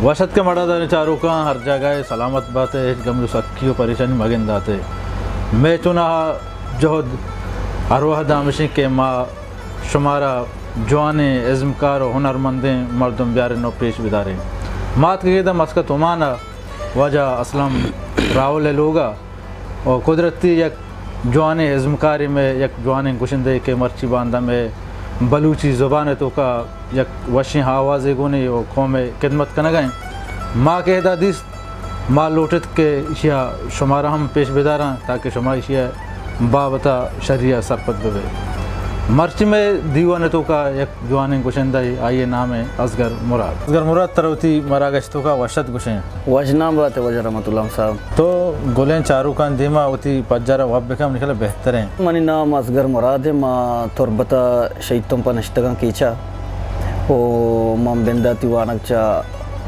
وش اتکے مڑاداریں چاروکاں، ہر جاگہ ءَ سلامت بات ءُ ہچ گم ءُ سکی ءُ پریشانی مگندات ءُ مئے چوناہا جہد ہر وہد ہمیش اِنت کہ ما شمارا جوانیں ازمکار ءُ ہنرمندیں مردم بیاریں ءُ پیش بداریں۔ ما اتکگیں ادا مسقط عمان ءَ واجہ اسلم راہول ءِ لوگ ءَ ءُ قدرتی یک جوانیں ازمکارے مئے، یک جوانیں گشندہے کہ مرچی باندا مئے بلوچی زبان ءِ توکا یک وشیں آوازے گون اِنت ءُ قوم ءِ خدمت کنگ ءَ اِنت۔ ما کہ ادا دیست، ما لوٹ ات کہ ایشی ءَ شمارا ہم پیش بداراں تاکہ شما ایشی ءِ بابت ءَ شری ءَ سرپد بہ بئے۔ مرچی مئے دیوان ءِ توکا یک جوانیں گشندہے، آئی ءِ نام اِنت اصغر مراد۔ اصغر مراد، ترا وتی مراگش ءِ توکا وش ات گوشیں۔ وش نام بات ئے واجہ رحمت اللہ صاحب۔ تو گلیں چاروکاں دیما وتی پجار ءَ وت بکن، منی خیال ءَ بہتر اِنت۔ منی نام اصغر مراد اِنت، ما تربت ءَ شہید تمپ ءَ نشتگاں کیچ ءَ۔ او من بنداتی وانگ چہ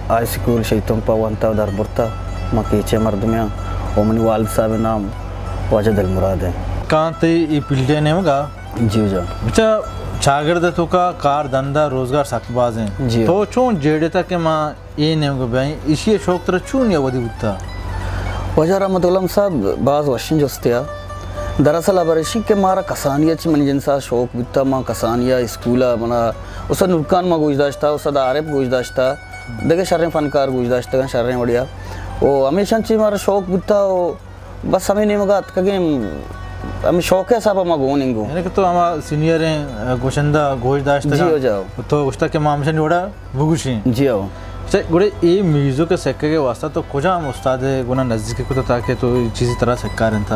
ہائی سکول شہید تمپ ءَ ونتہ ءُ در برتہ۔ ما کیچ ءِ مردمے آں۔ او منی والد صاحب ءِ نام واجہ دل مراد اِنت۔ کانت ءِ اے فیلڈ ءِ نیمگا؟ جی جا۔ بچا، چاگرد ءِ توکا کار دندا روزگار سک باز اِنت۔ جی۔ تو چون جیڑتہ کہ ما اے نیمگ ءَ بہ آں، ایشی ءِ شوق ترا چونیا ودی بوتہ؟ واجہ رحمت اللہ صاحب، باز وشیں جستے آ۔ دراصل ہبر ایشی کہ مارا کسانی ءَ چہ منی جنسا شوق بوتہ، ما کسانی ءَ اسکول ءَ منا استاد نورکان ما گوش داشتہ، استاد عارف گوش داشتہ، دگہ شریں فنکار گوش داشتگاں شریں وڑیا۔ او ہمیشاں چہ مارا شوق بوتہ او بس ہمے نیمگا اتکگیں، ہمے شوق ءِ حسابا ما گون ایں گوں۔ یعنی کہ تو ہما سینئریں، آ، گشندہ گوش داشتگاں۔ جی ہو جاؤ۔ تو گوشتہ کہ ما ہمیشانی وڑا بگوشیں۔ جی ہو۔ اچھا، گڑا اے میوزک ءِ سکگ ءِ واسطہ تو کجام استاد ءِ گونا نزیک کتہ تاکہ تو اے چیزے ترا سکارینتہ؟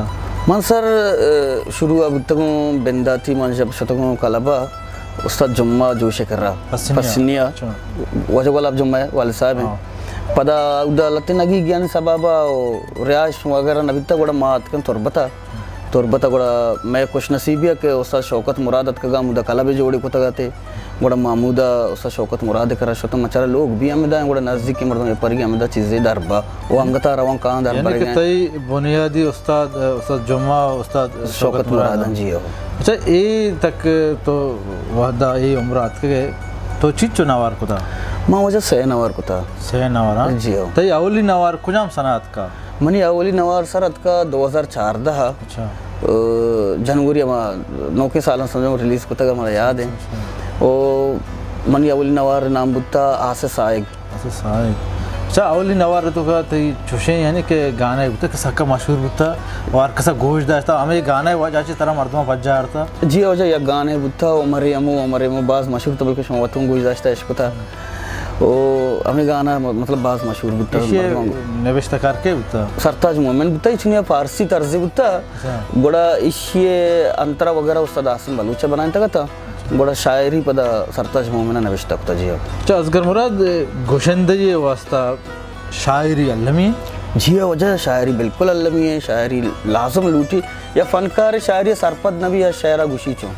من سر، آ، شروع ءَ بوتگوں بنداتی، من شپ شتگوں کلب ءَ استاد جمعہ جوش ءِ کرا۔ پسنی ءَ۔ پسنی ءَ۔ اچھا۔ واجہ گلاب جمعہ ءِ والد صاحب اِنت۔ ہاں۔ پدا اودا لہتیں نگیگیانی سبب ءَ و رہائش وغیرہ نہ بیتگ، گڑا ما اتکن تربت ءَ۔ تربت ءَ گڑا مئے خوش نصیبی ءَ کہ استاد شوکت مراد اتکگ ءَ، ہمودا کلبے جوڑ کتگ ات۔ گڑا ما ہمودا استاد شوکت مراد ءِ کرا شتم، مچارا لوگ بھی ہمدا اِنت، گڑا نزیکیں مردم اے پرگی ہمدا چیزے دربا و انگتا روان کاں در یعنی کہ برگیں۔ تئی بنیادی استاد، استاد جمعہ، استاد شوکت شوکت مراد مراد۔ جی ہو۔ اچھا، اے تک تو وہدا اے عمر ءَ اتکگ ئے، تو چیچو نوار کتا؟ ما واجہ سئے نوار کتا۔ سئے نوار، ہاں؟ جی ہو۔ تئی اولی نوار کجام سنہ اتکا؟ منی اولی نوار سر اتکا دو ہزار چاردہ ءَ۔ اچھا۔ ءَ، جنوری ءَ ما نوکیں سالاں سمجھوں ریلیز کتگ ءَ، مارا یاد اِنت۔ اچھا۔ او منی اولی نوار ءِ نام بوتا آس سائگ۔ آس سائگ۔ اچھا، اولی نوار ءِ توکا تئی چوشیں یعنی کہ گانا بوتا کہ سکا مشہور بوتا، و ہر کسا گوش داشتا، ہمے گانا ءِ وجہ چہ ترا مردماں پجا آرتا؟ جی، واجہ یک گانا بوتا، عمر امو، عمر امو باز مشہور تو، بلکہ شما وتوں گوش داشتا، عشق کتا۔ او ہمے گانا م-، مطلب باز مشہور بوتا، ایشی مردماں۔ نبشتہ کار کے بوتا؟ سرتاج مومن بوتا، ایشی فارسی طرز بوتا۔ اچھا۔ گڑا ایشی انترا وغیرہ استاد عاصم بلوچ بنائینتگ ات۔ اچھا۔ گڑا شاعری پدا سرتاج مومن نبشتہ کتا، جی ہو۔ اچھا، اصغر مراد، گشندگی واسطہ شاعری المی؟ جی ہو، واجہ شاعری بالکل المی اِنت، شاعری لازم لوٹی۔ یا فنکار شاعری سرپد نبی یا شعرا گوشی چون۔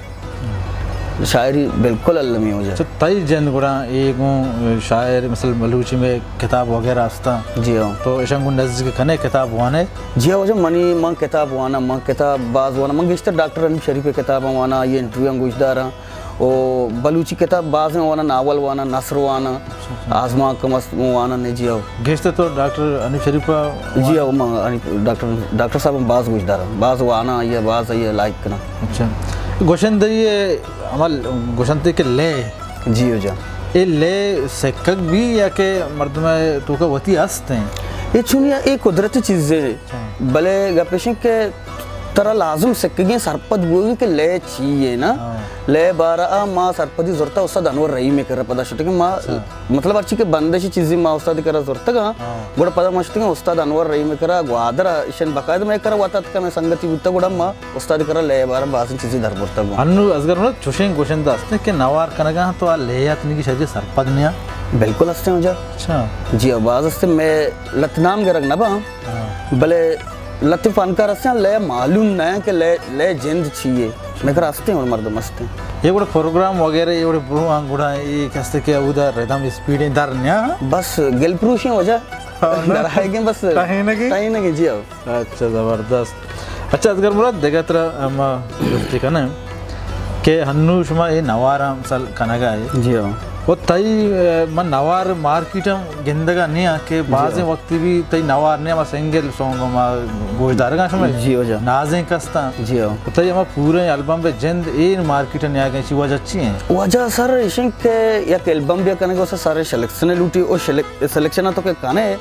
شاعری بالکل المی ہو جا۔ اچھا، تئی جند گڑا اے گوں شاعر، مثلاً بلوچی میں کتاب وغیرہ ہستاں۔ جی ہاں۔ تو اشاں گوں نزدیک کنے کتاب وانے؟ جی ہاں، واجہ منی، من کتاب واناں، من کتاب باز واناں، من گیشتر ڈاکٹر حنیف شریف ءِ کتاباں واناں، آئی ءِ انٹرویواں گوش داراں، او بلوچی کتاب بازیں واناں، ناول واناں، نثر واناں، اچھا، اچھا۔ آزمانک ہم است، من واناں نے جی ہاں۔ گیشتر تو ڈاکٹر حنیف شریف ءَ؟ جی ہاں، من حنیف، ڈاکٹر، ڈاکٹر صاحب باز گوش داراں، باز واناں، آئی ءَ باز آئی ءَ لائک کناں۔ اچھا۔ گشندگی ءِ عمل، گشندگی کہ لے۔ جی ہو جان۔ اے لے سکگ بی یا کہ مردم ءِ توکا وتی است اِنت؟ اے چونی اے قدرتی چیزے۔ اچھا۔ بلے گپ ایش اِنت کہ ترا لازم سکگیں سرپد بوگی کہ لے چی اے نا۔ ہاں۔ لے بارہ ءَ ما سرپدی زرتا استاد انور رحیم ءِ کرا، پدا شتگیں ما، اچھا۔ مطلب ہرچی کہ بندشی چیزی ما استاد ءِ کرا زرتگاں، ہاں۔ گڑا پدا ما شتگیں استاد انور رحیم ءِ کرا، گوادر ءَ ایشن باقاعدہ مئے کرا وت اتکا، مئے سنگتی بوتا، گڑا ما استاد ءِ کرا لے بارہ بازیں چیزی در برتگ۔ انو اصغر مراد چوشیں گشندہ ہستیں کہ نوار کنگا تو آ لے اتنگی شری سرپد نیا؟ بالکل ہستیں واجہ۔ اچھا۔ جی ہاں، باز ہستیں، مئے لت نام گرگ نہ باں۔ ہاں۔ بلے لہتے فنکار ہستیں، لے معلوم نہ اِنت کہ لے، لے جند چی اے۔ مئے کرا ہستیں اور مردم ہستیں۔ اے گڑا پروگرام وغیرہ اے وڑے برواں گڑا اے کستے کہ اودا ردم اسپیڈیں در نیا؟ بس گل پروشیں واجہ۔ ہاں، نہ۔ در آئیگیں بس۔ ٹہینگی؟ ٹہینگی، جی ہاں۔ اچھا، زبردست۔ اچھا، اصغر مراد، دگہ ترا ما گفتی کنیں کہ ہنو شما اے نواراں مثال کنگا اے۔ جی ہاں۔ و تئی، اه، من نوار مارکیٹ ہم گندگا نیاں کہ بازیں وقتی بھی تئی نوار نے، ہما سنگل سونگ ما گوش دارگاں شمئے۔ جی ہو جا۔ نازیں کستاں۔ جی ہو۔ و تئی ہما پوریں البم بے جند اے مارکیٹ نیاگیں، چی وجہ چی ہیں؟ وجہ سر ایشن کہ یک البم بیا کنگا سر سلیکشن لوٹی، او سلیک-، سلیکشن تو کہ کنے،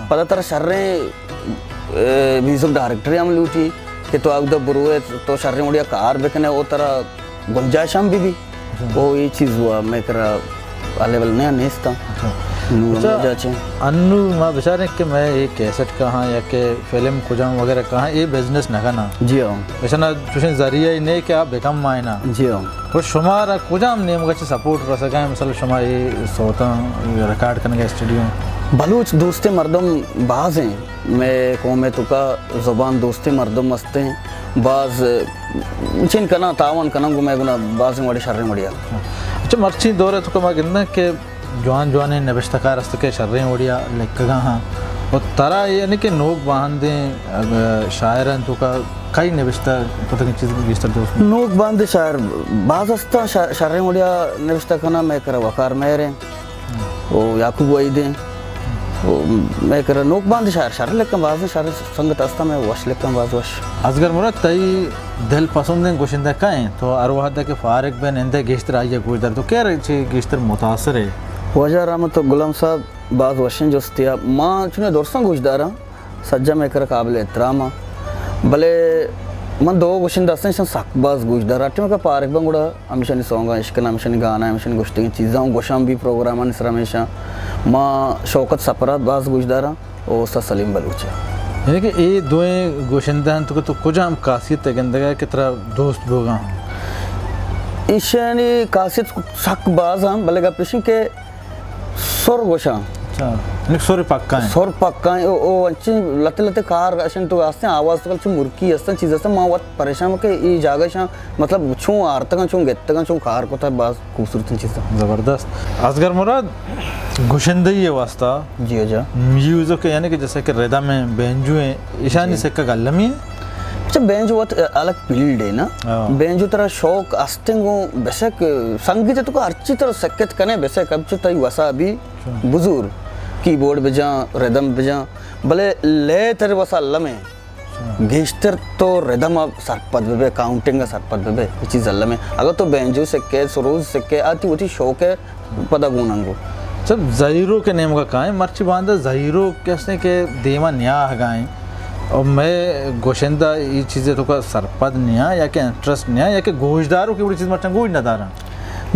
پدا ترا شریں، اے، میوزک ڈائریکٹر ہم لوٹی کہ تو اودا بروئے، تو شریں وڑیا کار بکنے، او ترا گنجائش ہم بی بی۔ او اے چیز ہوا مئے کرا آ لیول نیا نیستا۔ نو ہم وجہ چے۔ انو ما بچاریں کہ مئے اے کیسٹ کہاں یا کہ فلم کجام وغیرہ کہاں، اے بزنس نہ کنا۔ جی ہاں۔ ایشانا چوشیں ذریعہ ہی نے کہ آ بکم مائنا۔ جی ہاں۔ و شمارا کجام نیمگا چہ سپورٹ رسگا ہے؟ مثلا شما اے سوتاں ریکارڈ کنگا اسٹوڈیو؟ بلوچ دوستیں مردم باز ہیں، مئے قوم توکا زبان دوستیں مردم ہستیں، باز چین کناں، تعاون کناں گوں مئے گنا بازیں وڑے شریں وڑیا۔ اچھا، مرچی دور توکا ما گنداں کہ جوان جوانیں نبشتہ کار است کہ شریں وڑیا لکھگا ہاں۔ و ترا یعنی کہ نوک باہندیں، اگہ شاعران توکا کئی نبشتہ کتگیں چیز گیشتر دوست؟ نوک باہندیں شاعر باز ہستاں، شا-، شریں وڑیا نبشتہ کناں، مئے کرا وقار مہر ہیں، او یعقوب وحید ہیں، او مئے کرا نوک باہندیں شاعر شر لکھاں، بازیں شر سنگت ہستاں، مئے وش لکھاں، باز وش۔ اصغر مراد، تئی دل پسندیں گشندہ کئے ہیں؟ تو ہر وہد کہ فارغ بے نندے گیشتر آئیے گوش دار، تو کئے چے گیشتر متاثر ہے؟ واجہ رحمت غلام صاحب، باز وشیں جستے آ۔ ما چونے درستاں گوش داراں، سجہ مئے کرا قابل احترام آں۔ بلے من دو گشندہ ہستاں، ایشاں سک باز گوش داراں۔ ہر ٹائم کہ پارک باں گڑا ہمیشانی سونگاں اشکناں، ہمیشانی گانا، ہمیشانی گوشتگیں چیزاں گوشاں بھی پروگرامان سرا ہمیشاں۔ ما شوکت سپرا باز گوش داراں، او استاد سلیم بلوچ۔ یعنی کہ اے دوئیں گوشندہ انت کہ تو کجام خاصیت گندگا کہ ترا دوست بوگا ہاں؟ ایشانی خاصیت سک باز ہاں، بلے گپ ایشیں کہ سر گوشاں۔ اچھا، یعنی سر پکا ہیں۔ سر پکا ہیں، او، او انچیں لتے لتے کار اشن تو ہستیں، آواز تو چو مرکی ہستن، چیز ہستن، ما وت پریشان کہ ای جاگہ شاں، مطلب، چون آرتگاں، چون گتگاں، چون کار کتا، باز خوبصورت چیز۔ زبردست۔ اصغر مراد، گشندہی واسطہ جی جا۔ میوزک یعنی کہ جیسے کہ ردم ہیں، بینجو ہیں، ایشانی جی۔ سکگ المی ہیں؟ اچھا، بینجو وت الگ فیلڈ ہے نا۔ ہاں۔ بینجو ترا شوق استیں گوں، بے شک سنگیت تو ہرچی ترا سکت کنے، بے شک اب چو تئی وسا بھی اچھا۔ بزور، کی بورڈ بجاں، ردم بجاں، بلے لے تر وسا لمے۔ اچھا۔ گیشتر تو ردم ء سرپد ببے، کاؤنٹنگ ء سرپد ببے، اے چیز الم ہے۔ اگر تو بینجو سکے، سروز سکے، آتی وتی شوق ہے، پدا گون انگو۔ سر، زہیروک ء نیمگا کائیں، مرچی باندا زہیروک کسے کہ دیما نیاہگائیں، اور مئے گوشندہ ای چیزے تو کا سرپد نیاں یا کہ انٹرسٹ نیاں یا کہ گوشدارو کہ وڑی چیز مرچاں گوش نہ داراں؟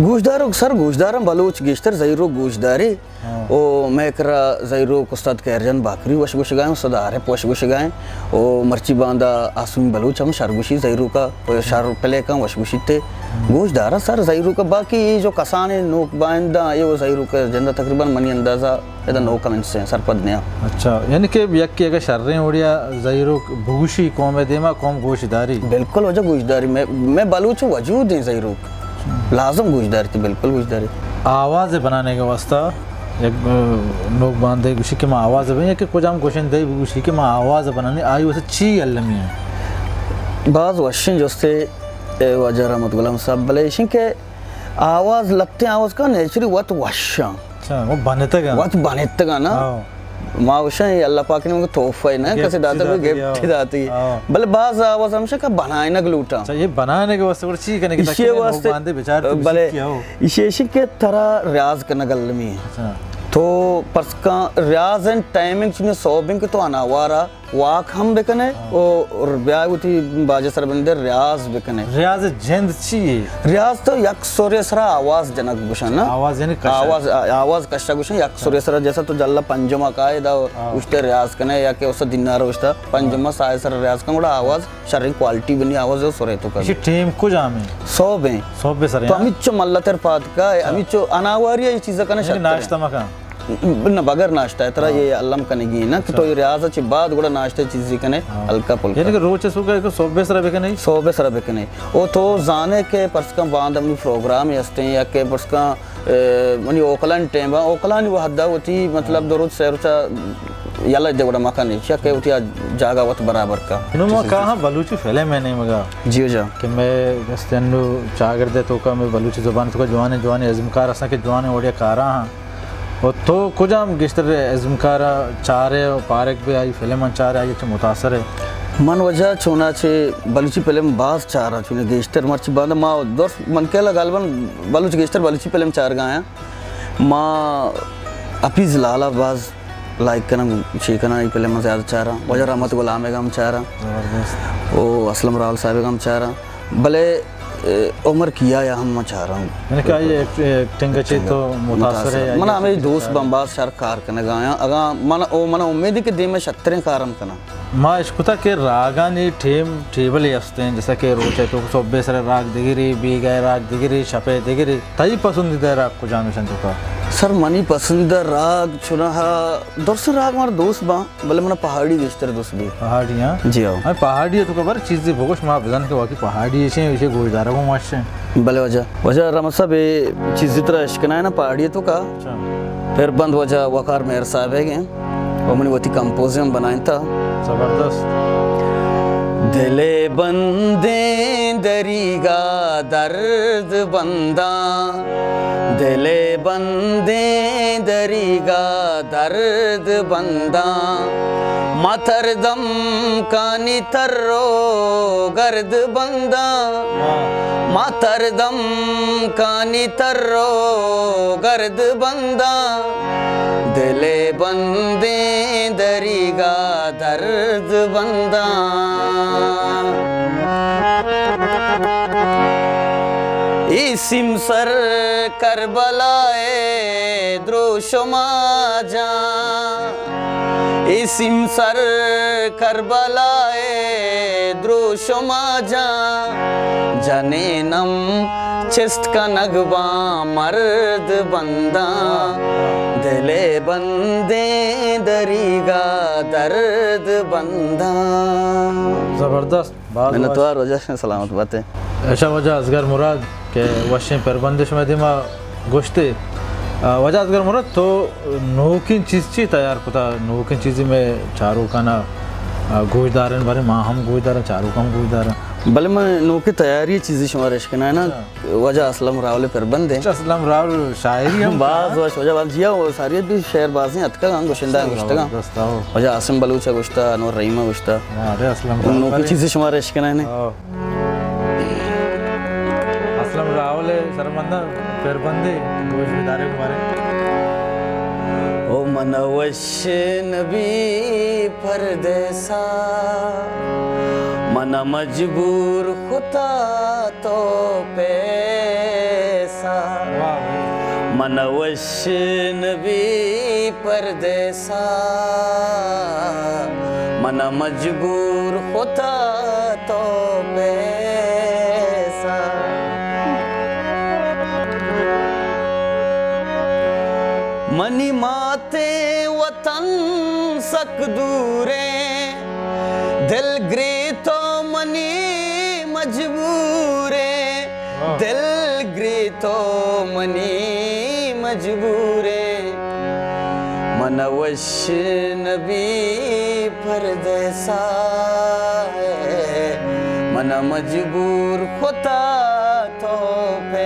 گوشدارو سر، گوشداراں، بلوچ گیشتر زہیروک گوشداری۔ ہاں۔ او مئے کرا زہیروک استاد خیر جان باکری وش گوشگائیں، استاد عارف وش گوشگائیں، او مرچی باندا آسمی بلوچ ہم شر گوشی زہیروکا، او شر پلے کن وش گوشیتے۔ ہم۔ گوش دارا سر زہیروکا، باقی اے جو کسانیں نوک بائنداں، اے و زہیروکا جندا تقریباً منی اندازہ ادا نوک ہم انسیں، سرپد نیاں۔ اچھا، یعنی کہ یکے اگر شریں وڑیا زہیروک بگوشی قوم دیما، قوم گوش داری؟ بالکل وجہ گوش داری، میں، میں بلوچ وجود ہیں زہیروک۔ لازم گوشدارتی، بالکل گوشداری۔ آواز بنانے کے واسطہ یک، اه، نوک باندے گوشی کہ ما آواز بنائیں، یا کہ کجام گوشندہ بگوشی کہ ما آواز بنانی، آئی واسطہ چی المی ہے؟ باز وشیں جستے، اے واجہ رحمت غلام صاحب، بلے ایشیں کہ آواز لتیں آواز کا نیچری وت وشاں۔ اچھا، وہ بنتگا۔ وت بنتگا نا۔ ہاں۔ ما گوشاں، اے اللہ پاک نے مگہ تحفہ ہے نا، گفٹ کسے داتا، کوئی داتی، گفٹ ہاں۔ داتی۔ ہاں۔ بلے باز آواز ہمشہ کہ بنائنگ لوٹاں۔ اچھا، یہ بنانے کے واسطے اور چی کرنے کی ایشی تاکہ لوگ واسطے، باندے بچار تو بلے، سیکھی ہو۔ ایشی، ایشی کہ ترا ریاض کرنا گلمی ہے۔ اچھا۔ تو پرس کا ریاض اینڈ ٹائمنگ چنے سوبنگ کہ تو اناوارا واک ہم بکنے، ہاں۔ او، اور بیا وتی باجہ سر بندے ریاض بکنے۔ ریاض جند چی ہے؟ ریاض تو یک سورے سرا آواز جنگ گوشن نا۔ آواز یعنی کشگ۔ آواز، آواز کشگ گوشن، یک سورے سرا جیسا تو جلا پنجم کا ہے دا ہاں۔ اشتے ریاض کنے یا کہ اس دینار اشتا پنجم ہاں۔ سائے سر ریاض کن گڑا آواز شریں کوالٹی بنی آواز سورے تو کن۔ اسی ٹیم کجام ہے؟ صوب ہیں۔ صوب سر تو ہیں۔ ہمیچو ملتر پاد کا ہے، اچھا۔ ہمیچو اناواری ہے، یہ چیزا کنے یعنی شرتر ہے۔ ناشتہ مکان۔ نہ، بغیر ناشتہ ء ترا ہاں۔ یہ الم کنگی نا کہ اچھا۔ تو یہ ریاض چہ بعد گڑا ناشتہ چیزی کنے ہاں۔ ہلکا پھلکا۔ یعنی کہ روچ ء سوگا ایک صوبے سرا بکنے؟ صوبے سرا بکنے۔ او تو زانے کہ پرس کن باند ہمیں پروگرام ہستیں یا کہ پرس کن، اے، منی اوکلان ٹیم با، اوکلانی وحدہ ہوتی، مطلب، ہاں۔ دو روچ سہ روچا یلہ دے گڑا مکن، چیا کہ وتی آ جاگہ وت برابر کا۔ نوں ما کاہاں بلوچی فلم ءِ نیمگا۔ جی ہو جا۔ کہ مئے گستینو چاگرد ءِ توکا مئے بلوچی زبان ءِ توکا جوانیں جوانیں ازمکار ہستاں کہ جوانیں وڑے کاراں ہاں۔ و تو کجام گیشتر ازمکار ءَ چارے و پارگ بے آئی فلم ءَ چارے آئی چہ متاثر ہے؟ من وجہ چونا چہ بلوچی فلم باز چاراں، چونے گیشتر مرچی باندا ما درست من کہلا غالباً بلوچ گیشتر بلوچی فلم چارگا آیاں۔ ما حفیظ لالا باز لائک کناں، چی کناں، ای فلم زیادہ چاراں۔ وجہ رحمت غلام ءَ ہم چاراں۔ زبردست۔ او اسلم راول صاحب ءَ ہم چاراں۔ بلے، اے، عمر کیا یا ہم ما چاراں۔ یعنی کہ آئی ایکٹ-، ایکٹنگ ءَ چہ تو متاثر ہے؟ من ہمے دوست بمباز شر کار کنگا آیاں۔ اگاں من، او من امید کہ دیم ءَ شتریں کار ہم کناں۔ ما اشکتا کہ راگانی ٹیم ٹیبل ہستیں، جیسا کہ روچ ءِ تو صبح سر راگ دگری، بیگہ راگ دگری، شپ دگری۔ تئی پسندیدہ راگ کجام ایشاں توکا؟ سر، منی پسندیدہ راگ چوناہا درسیں راگ مارا دوست باں، بلے منا پہاڑی گیشتر دوست بی۔ پہاڑی، ہاں؟ جی ہاں۔ ہاں، پہاڑی ءِ توکا بر چیزے بگوش، ما بزان کہ واقعی پہاڑی ایشیں، ایشیں گوشدارگ ہوں وش ہیں۔ بلے وجہ، وجہ رحمت صاحب، اے چیزی ترا اشکنائے نا پہاڑی ءِ توکا۔ اچھا۔ پھر بند وجہ وقار مہر صاحب ہے گئے۔ و منی وتی کمپوز ہم بنائینتا۔ زبردست۔ دل ءِ بندیں دریگا درد بنداں، دل ءِ بندیں دریگا درد بنداں، ما تردم کانی تر و گرد بنداں، ما تردم کانی تر و گرد بنداں، دل ءِ بندیں دریگا درد بنداں۔ اے سیمسر کربلا ءِ دروشما جان، اے سیمسر کربلا ءِ دروشما جان، جنینم چست کنگ باں مرد بنداں، دل ءِ بندیں دریگا درد بنداں۔ زبردست، باز منتوار وش۔ وجہ، سلامت باتے۔ ایشا وجہ اصغر مراد کہ وشیں پربندے شمئے دیما گوشتے۔ آ، وجہ اصغر مراد، تو نوکیں چیز چی تیار کتا؟ نوکیں چیزی مئے چاروکانا، آ، گوش دارن، بارے ما ہم گوش دارن، چاروک ہم گوش دارن۔ بلے من نوکیں تیاری چیزی شمارا اشکنائیناں۔ اچھا۔ وجہ اسلم راول پربندے۔ اچھا، اسلم راول شاعری ہم باز وش وجہ باز جیا، و ساری بھی شعر بازیں اتکا ہم گوشندہ گوشتگا۔ زبردست، آؤ۔ وجہ عاصم بلوچ گوشتا، انور رحیم گوشتا۔ ہاں، ارے اسلم راول نوکیں چیزی شمارا اشکنائینے۔ آؤ۔ اسلم راول ءِ شرمندہ پربندے گوش بدارے بارے۔ او من وش نبی پردیسا، من مجبور خطا تو پیسا۔ واہ۔ من وش نبی پردیسا، من مجبور خطا تو پیسا۔ منی ماتیں وطن سک دوریں، دل گریتو منی مجبوریں۔ واہ۔ دل گریتو منی مجبوریں، من وش نبی پردیسا، من مجبور خطا تو پیسا۔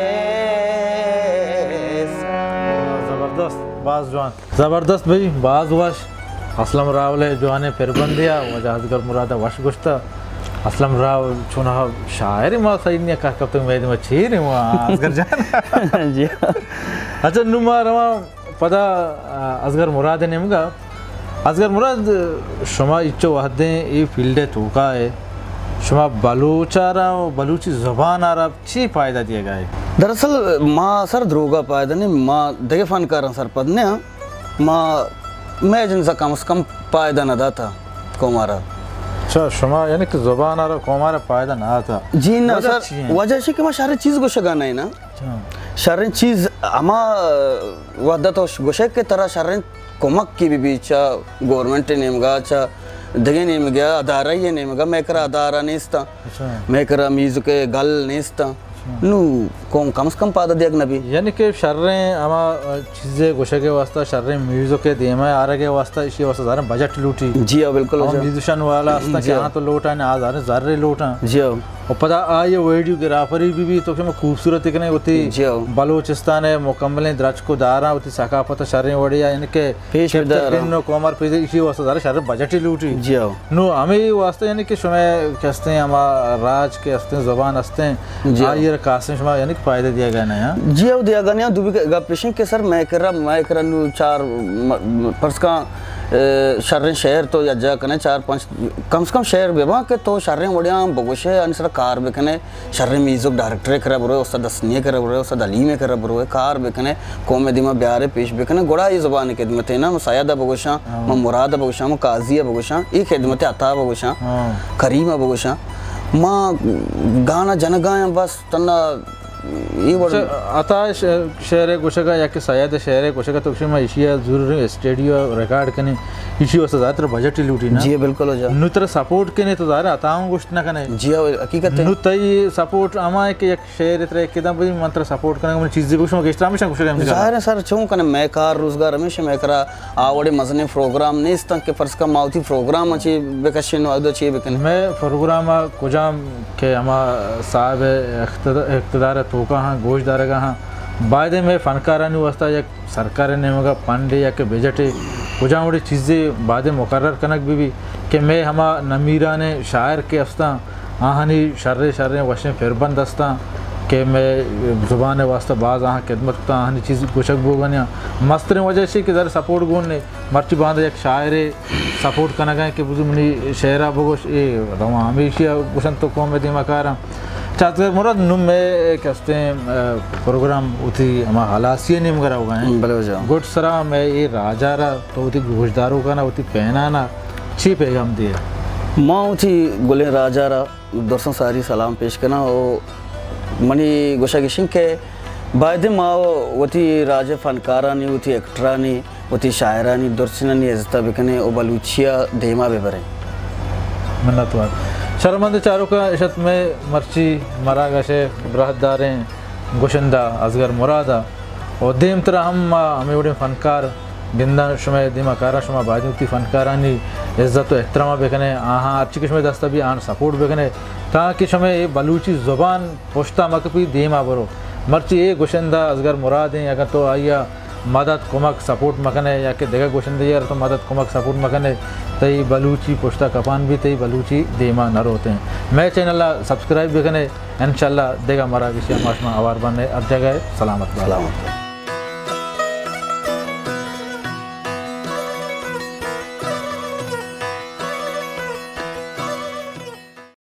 زبردست، باز جوان۔ زبردست بھئی، باز وش۔ اسلم راول ءِ جوانیں پربندے ءَ واجہ اصغر مراد ءَ وش گوشتہ۔ اسلم راول چوناہا شاعر، ما سہی نیا کار کپتگ، مئے دیما چیر ایں وا اصغر جان۔ جی۔ اچھا، نوں ما رواں پدا، آ، اصغر مراد ءِ نیمگا۔ اصغر مراد، شما اچو وہدیں اے فیلڈ ءِ توکا ئے، شما بلوچ ءَ را و بلوچی زبان ءَ را چی فائدہ دیگا ئے؟ دراصل ما سر دروگا فائدہ نہیں، ما دگہ فنکاراں سرپد نہ آں۔ ما، مئے جنزا کم از کم پائدہ نہ داتا قوم ءَ را۔ اچھا، شما یعنی کہ زبان ءَ را قوم ءَ را پائدہ نہ داتا؟ جی نہ وجہ سر، چی ایں؟ وجہ اش کہ ما شریں چیز گوشگا نہ ایں نا۔ اچھا۔ شریں چیز ہما وھد ءَ تو گوشے کہ ترا شریں کمک کی بہ بی چہ گورنمنٹ نیمگا، چہ دگہ نیمگا، ادارہ نیمگا، مئے کرا ادارہ نیستاں۔ اچھا۔ مئے کرا میوزک گل نیستاں۔ نو قوم کم از کم پادہ دیگ نہ بی۔ یعنی کہ شریں ہما چیزے گوشگ ءِ واسطہ، شریں میوزک ءِ دیما آرگ ءِ واسطہ، اشی ءِ واسطہ ظاہر بجٹ لوٹی۔ جی ہاں، بالکل ہما جی۔ میوزیشن والا ہستاں جی کہ ہاں۔ آ تو لوٹاں، آ ظاہر زر لوٹاں۔ جی ہاں۔ و پدا آئی ویڈیو گرافری بھی بھی تو کہ خوبصورت کنے وتی جی ہاں۔ بلوچستان ءِ مکملیں درچک و داراں، وتی ثقافت شریں وڑیا، یعنی کہ پیش کپتہ بداراں۔ پن و کمر پیش، اشی واسطہ ظاہر شر بجٹ لوٹی۔ جی ہاں۔ نو ہمے واسطہ یعنی کہ شمئے کہ ہستیں ہما راج کہ ہستیں زبان ہستیں، جی۔ آئی ءَ را خاصیں شما یعنی کہ فائدہ دیگا نہ، ہاں؟ جی ہاں، دیگا نہ، دومی گپ ایش کہ سر مئے کرا، مئے کرا نو چار م-، پرس کن، اے، شریں شعر تو یک جاہ کنے چار پنچ، کم سے کم شعر بباں کہ تو شریں وڑیاں بگوشے، آنی سرا کار بکنے۔ شریں میوزک ڈائریکٹر ءِ کرا بروئے، استاد حسنی ءِ کرا بروئے، استاد حلیم ءِ کرا بروئے، کار بکنے، قوم ءِ دیما بیارے، پیش بکنے، گڑا اے زبان ءِ خدمت ءَ نا، من سید ءَ بگوشاں، ہاں۔ من مراد ءَ بگوشاں، من قاضی ءَ بگوشاں، اے خدمت ءَ عطا ءَ بگوشاں، ہاں۔ کریم ءَ بگوشاں۔ ما گانا جنگا آں بس تنا اے وڑ۔ اچھا، عطا ءِ ش-، شعر ءِ گوشگا یا کہ سید ءِ شعر ءِ گوشگا تو شما ایشی ءَ ضرور اسٹوڈیو ریکارڈ کنے، ایشی واسطہ زیادہ تر بجٹ لوٹی نا؟ جی بالکل ہو جا۔ نو ترا سپورٹ کنے تو ظاہر ہے عطا ہوں گوشت نہ کنے۔ جی ہاں، حقیقت ہے۔ نو تئی سپورٹ ہما ہے کہ یک شعر ترا یک دم بی من ترا سپورٹ کنگ، من چیزی بگوشم، گیشتر ہمیشہ گوشگ ہم ظاہر ہے سر، چون کنے مئے کار روزگار ہمیشہ مئے کرا آ وڑے مزنیں پروگرام نیستاں کہ فرض کن ما وتی پروگرام چی بکشیں و ادا چی بکنیں۔ مئے پروگرام کجام کہ ہما صاحب اقتد-، اقتدار توکا ہاں گوش دارگا ہاں، بایدیں مئے فنکارانی واسطہ یک سرکار ءِ نیمگ ءَ فنڈے یا کہ بجٹے کجام وڑیں چیزے بایدیں مقرر کنگ بہ بی کہ مئے ہما نمیرانیں شاعر کہ استاں، آہانی شریں شریں وشیں پربند استاں کہ مئے زبان ءِ واسطہ باز آہاں خدمت کتاں، آہانی چیز گوشگ بوگا نیاں۔ مستریں وجہ ایشی کہ در سپورٹ گون نے، مرچی باندا یک شاعرے سپورٹ کنگا کہ بزو منی شعرا بگوش، اے دوا ہمیشی گوشن تو قوم ءِ دیما کاراں۔ چاکر مراد، نوں مئے کہ استیں، اے، پروگرام وتی ہما ہلاسی ءِ نیمگ ءَ روگا ایں۔ بلے واجہ۔ گڈ سرا مئے اے راجا را تو وتی گوشداروکانا، وتی پینانا چی پیغام دیئے؟ ما وتی گلیں راجا را درساں ساری سلام پیش کناں و منی گوشگ ایش انت کہ بایدیں ما وتی راج ءِ فنکارانی، وتی ایکٹرانی، وتی شاعرانی درسینانی عزت ءَ بکنیں و بلوچی ءَ دیما ببریں۔ منتوار۔ شرمند چاروکاں، اشت مئے مرچی مراگش ءِ براہداریں گشندہ اصغر مراد ءَ و دیمترا ہم ما ہمے وڑیں فنکار گنداں، شمئے دیما کاراں، شما باید وتی فنکارانی عزت و احترام ءَ بکنئے، آہاں ہرچی کہ شمئے دست ءَ بی آہاں سپورٹ بکنئے، تاکہ شمئے اے بلوچی زبان پشتا مکپی، دیما برو۔ مرچی اے گشندہ اصغر مراد ایں، اگاں تو آئیا مدد، کمک، سپورٹ مکنئے یا کہ دگہ گشندہ یار تو مدد، کمک، سپورٹ مکنئے، تئی بلوچی پشتا کپان بی، تئی بلوچی دیما نروتیں۔ مئے چینل ءَ سبسکرائب بکنئے، انشاءاللہ دگہ مراگشے ما شما ہوار بنئے۔ ہر جگہ سلامت بات۔ سلامت۔